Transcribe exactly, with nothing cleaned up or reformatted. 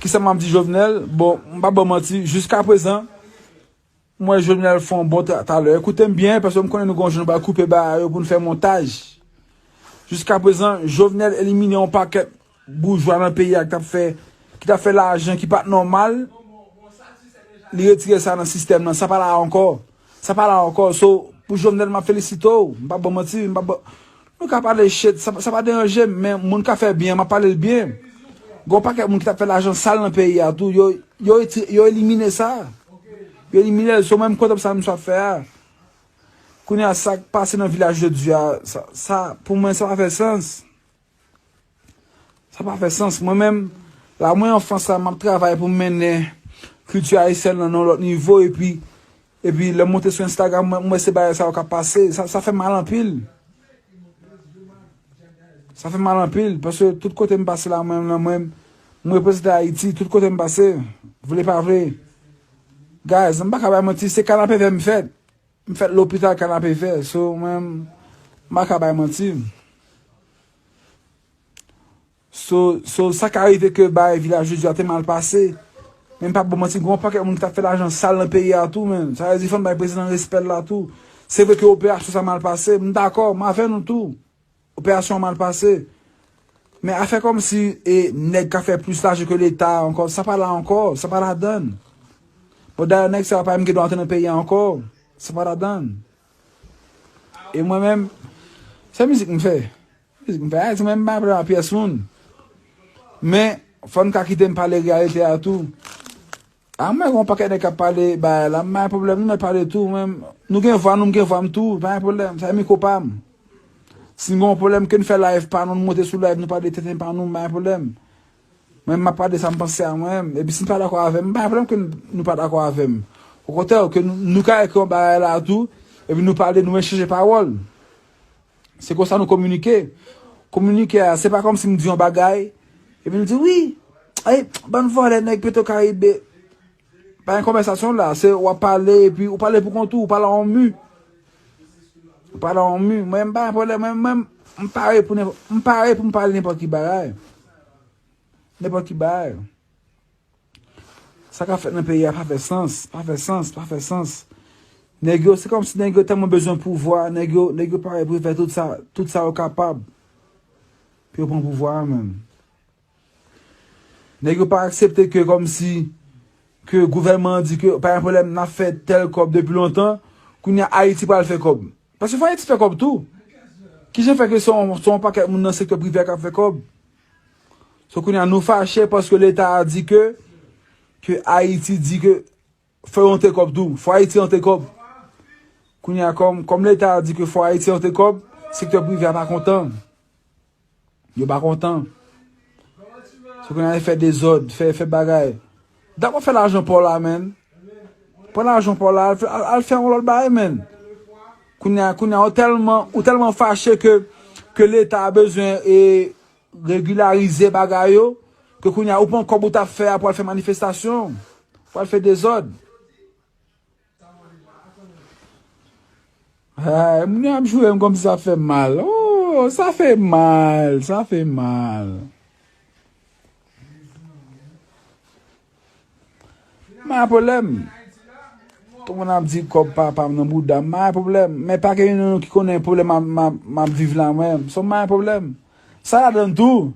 Kisa m ap di Jovenel? Bon, m pa ban manti, jiska prezan, m wè Jovenel fè yon bon tra- talè. Koute m byen, paske m konnen nou gon jou nou pral koupe bagay yo pou n fè montaj. Jiska prezan, Jovenel elimine yon pakèt boujwa nan peyi a ki t ap fè, ki t ap fè lajan ki pa t nòmal. Li retire sa nan sistèm nan. Sa pa la ankò. Sa pa la ankò. So, pou Jovenel, m ap felisite w. M pa ban manti, m pa ban, nou ka pale shit, sa, sa pa deranje m, men moun ka fè byen, m ap pale l byen. Gon pakèt moun ki t ap fè lajan sal nan peyi a tou, yo, yo, reti- yo elimine sa. Yo elimine l. So, mwen, m kontan pou sa misye ap fè a. Kounye a, sa k pase nan Vilaj de Dye a, sa, sa, pou mwen, sa pa fè sans. Sa pa fè sans. Mwen menm, la mwen an Frans la, m ap travay pou m mennen kilti ayisyèn nan yon lòt nivo, epi, epi lè m monte sou Instagram, mwen, mwen se bagay sa yo k ap pase. Sa, sa fè mal anpil. Sa fè mal anpil, paske tout kote m pase la, mwen, la, mwen, m reprezante Ayiti, tout kote m pase, vle pa vle. Guys, m pa ka bay manti, se Kanapevè m fèt. M fèt lopital Kanapevè, so, mwen, m pa ka bay manti. So, so, sa ka rive ke bay Vilaj de Dye a te mal pase. Men m p ap ba w manti, gen yon pakèt moun ki t ap fè lajan sal nan peyi a tou, men. Sa vle di, fò n bay prezidan respè l la tou. Se vre ke operasyon sa mal pase, m dakò, m avè nou tou. Operasyon an mal pase. Men afè kòmsi e nèg ka fè plis lajan ke Leta ankò, sa pa la ankò, sa pa ladann. Bon, dayè, nèg sa yo pa menm gen dwa antre nan peyi a ankò, sa pa ladann. E mwen menm, se mizik m fè. Mizik m fè, Ayiti, mwen m pa pran pyès moun. Men, fò n ka kite m pale reyalite a tou. A mwen, gen yon pakèt nèg k ap pale bagay la, m pa gen pwoblèm, nou mèt pale tou, men nou gen vwa nou, m gen vwa m tou, pa gen pwoblèm, sa e mikwo pa m. Si n gen yon pwoblèm, ke n fè live pa nou, n monte sou live, nou pale tenten pa nou, m pa gen pwoblèm. Mwen, m ap pale sa m panse a mwen menm, epi si n pa dakò avè m, m pa gen pwoblèm ke n- nou pa dakò avè m. Okontrè, ke nou, nou ka ekri yon bagay la tou, epi nou pale, nou echanje pawòl. Se konsa nou kominike. Kominike a, se pa kòmsi m di yon bagay, epi l di, "Wi, ay, bann vòlè nèg Petro Caribe." Pa gen konvèsasyon la, se w ap pale, epi ou pale pou kont ou, ou pale a yon mi. Ou pale a yon mi. Mwen, m pa gen pwoblèm, mwen, mwen, m pare pou nenpò- m pare pou m pale nenpòt ki bagay. Nenpòt ki bagay. Sa k ap fèt nan peyi a pa fè sans, pa fè sans, pa fè sans. Nèg yo, se kòmsi nèg yo tèlman bezwen pouvwa, nèg yo, nèg yo pare pou yo fè tout sa, tout sa yo kapab pou yo pran pouvwa a menm. Nèg yo pa aksepte ke kòmsi, ke gouvènman an di ke pa gen pwoblèm, n ap fè tèl kòb depi lontan, kounye a Ayiti pral fè kòb. Paske fò Ayiti fè kòb tou. Kijan fè ke se yon, se yon pakèt moun nan sektè prive a k ap fè kòb? So kounye a nou fache paske Leta a di ke, ke Ayiti di ke fò yo antre kòb tou. Fò Ayiti antre kòb. Kounye a kòm, kòm Leta a di ke fò Ayiti antre kòb, sektè prive a pa kontan. Yo pa kontan. So kounye a fè dezòd, fè, fè bagay. Dabò fè lajan pa w la, menn. Pran lajan pa w la, al fè, al, al fè yon lòt bagay, menn. Kounye a, kounye a, ou tèlman, ou tèlman fache ke, ke Leta a bezwen e regilarize bagay yo, ke kounye a, ou pran kòb ou t ap fè a pou al fè manifestasyon, pou al fè dezòd. Ay, moun yo ap joure m kòmsi sa fè m mal. Oh, sa fè m mal, sa fè m mal. M pa gen pwoblèm. Tout moun ap di kòb papa m nan bouda m, m pa gen pwoblèm. Men pa gen youn nan nou ki konnen pwoblèm m ap, m ap, m ap viv la mwen. So m pa gen pwoblèm. Sa ladann tou.